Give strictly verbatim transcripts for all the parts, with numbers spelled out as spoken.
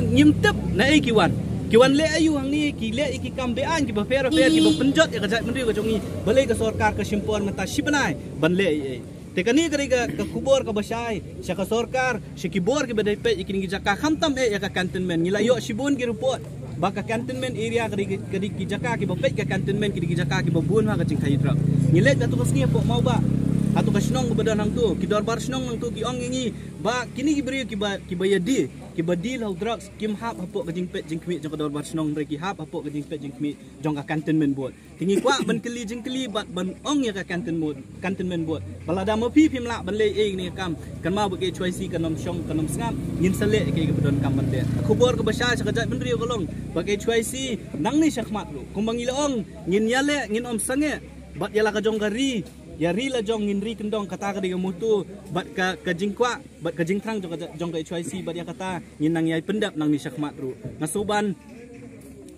Ngim tip na ei ki wan. Ki wan leh aïu hangne, ki leh ïa ki kam beaiñ kiba pher pher, kiba pynjot ïa ka jaitbynriew ka jong ngi. Balei ka sorkar ka shim por mynta shi bnai ban leh ei ei. Te kane ka dei ka, ka khubor kaba shai sha ka sorkar, sha ki bor kiba dei peit ïa kine ki jaka, khamtam eh ïa ka cantonment. Ngi la ïoh shibun ki report ba ka cantonment area ka dei, ka dei ki jaka kiba peit ka cantonment, ki dei ki jaka kiba bun ha ka jingkhaïi drug. Ngi leit hato ka sngi hapoh Mawbah, hato ka shnong kaba don hangto, ki dorbar shnong hangto ki ong ïa ngi ba kine ki briew kiba, kiba ïadie, kiba deal ha u drugs, kim hap hapoh ka jingpeit jingkhmih jong ka dorbar shnong, hynrei ki hap hapoh ka jingpeit jingkhmih jong ka cantonment board. Te ngi kwah ban kylli jingkylli bad ban ong ïa ka cantonment board, cantonment board ba lada ma phi phim lah ban leh ei ei kane ka kam, kynmaw ba ka H Y C kan ym shong, kan ym sngap, ngin sa leh ïa kaei kaba donkam ban leh. Khubor kaba shai sha ka jaitbynriew ka long ba ka H Y C nangne shakhmat ruh, kumba ngi la ong, ngin ïaleh, ngin ym sangeh bad ïa la ka jong ka ri, ïa ri la jong ngin ri kyndong, kata ka dei ka motto bad ka, ka jingkwah bad ka jingthrang jong ka, jong ka H Y C, bad ïa kata ngin nang ïai pyndep nangne shakhmat ruh. Nga sngewbha ban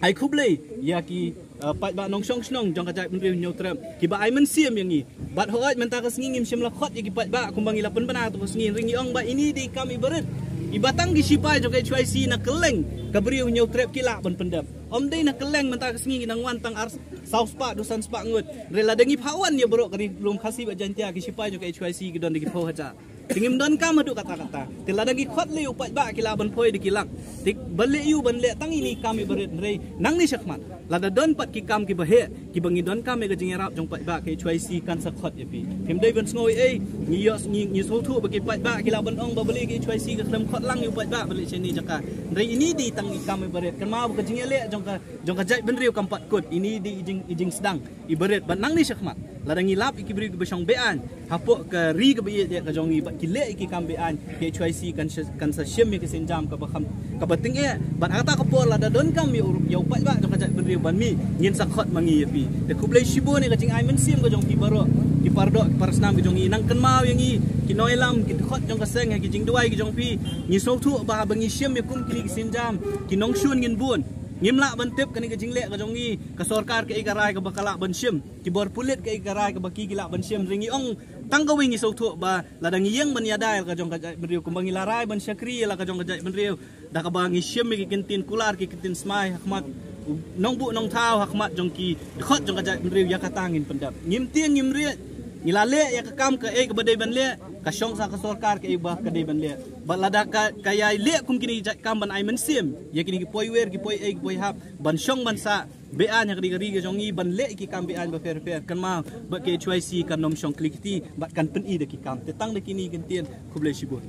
ai khublei ïa ki, uh, paidbah nongshong shnong jong ka jaitbynriew Hynñiewtrep kiba ai mynsiem ïa ngi. Bad hooid mynta ka sngi ngim shym la khot ïa ki paidbah kumba ngi la pynbna hato ka sngi, hynrei ngi ong ba ine i dei i kam iba rit, iba tang ki shipai jong ka H Y C na kylleng ka briew Hynñiewtrep ki lah ban pyndep. Ym dei na kylleng, mynta ka sngi ki nang wan tang ar, saw spah, dei san spah ngut. Hynrei lada ngi phah wan ïa baroh ka ri lum Khasi bad Jaintia, ki shipai jong ka H Y C ki don da ki phew hajar. Te ngim donkam haduh katta katta. Te lada ngi khot lei u paidbah ki lah ban poi da ki lak. Te ban leh aïu, ban leh tang ine i kam iba rit, hynrei nangne shakhmat lada don pat ki kam kiba heh kiba ngi donkam ïa ka jingïarap jong paidbah, ka H Y C kan sa khot ïa phi. Phim dei ban sngew ei ei, ngi ïoh, ngi, ngi sngewthuh ba ki paidbah ki lah ban ong ba balei ka H Y C ka khlem khot lang ïa u paidbah ban leit sha ine i jaka. Hynrei ine i dei tang i kam iba rit, kynmaw ba ka jingïaleh jong ka, jong ka jaitbynriew kam pat kut. Ine i dei i jing, i jingsdang iba rit. Bad nangne shakhmat lada ngi lap ïa ki briew kiba shong beaiñ hapoh ka ri kaba ïeit ka jong ngi bad ki leh ïa ki kam beaiñ, ka H Y C kan sa, kan sa shim ïa ka sienjam kaba kham, kaba tyngeh. Bad ha kata ka por lada donkam ïa u, ïa u paidbah jong ka jaitbynriew ban mih, ngin sa khot ma ngi ïa phi. Te khublei shibun ïa ka jingai mynsiem ka jong phi baroh, ki paradoh, ki parasnam ka jong ngi. Nang kynmaw ïa ngi ki nongïalam, ki dkhot jong ka seng, ha ki jingduwai ki jong phi. Ngi sngewthuh ba haba ngi shim ïa kum kine ki sienjam, ki nongshun ngin bun. Ngim lah ban tip kane ka jingleh ka jong ngi, ka sorkar kaei ka rai kaba ka lah ban shim, ki bor pulit kaei ka rai kaba ki, ki lah ban shim. Hynrei ngi ong tang kawei, ngi sngewthuh ba lada ngi ïeng ban ïada ïa la ka jong ka jaitbynriew, kumba ngi la rai ban shakri ïa la ka jong ka jaitbynriew da kaba ngi shim ïa ki kyntien kular, ki kyntien smai ha khmat u nongbuh nongthaw, ha khmat jong ki dkhot jong ka jaitbynriew, ïa kata ngin pyndep. Ngim tieng ngim rieh, ngi la leh ïa ka kam kaei kaba dei ban leh, ka shong sha ka sorkar kaei ba ka dei ban leh. Bad lada ka, ka ïai leh kum kine ki jait kam ban ai mynsiem ïa kine ki poiwer, ki poiei, ki poihap ban shong ban sah beaiñ ha kane ka ri ka jong ngi, ban leh ïa ki kam beaiñ bapher bapher, kynmaw ba ka H Y C kan ym shong khlieh kti bad kan pyni da ki kam. Te tang da kine ki kyntien, khublei shibun.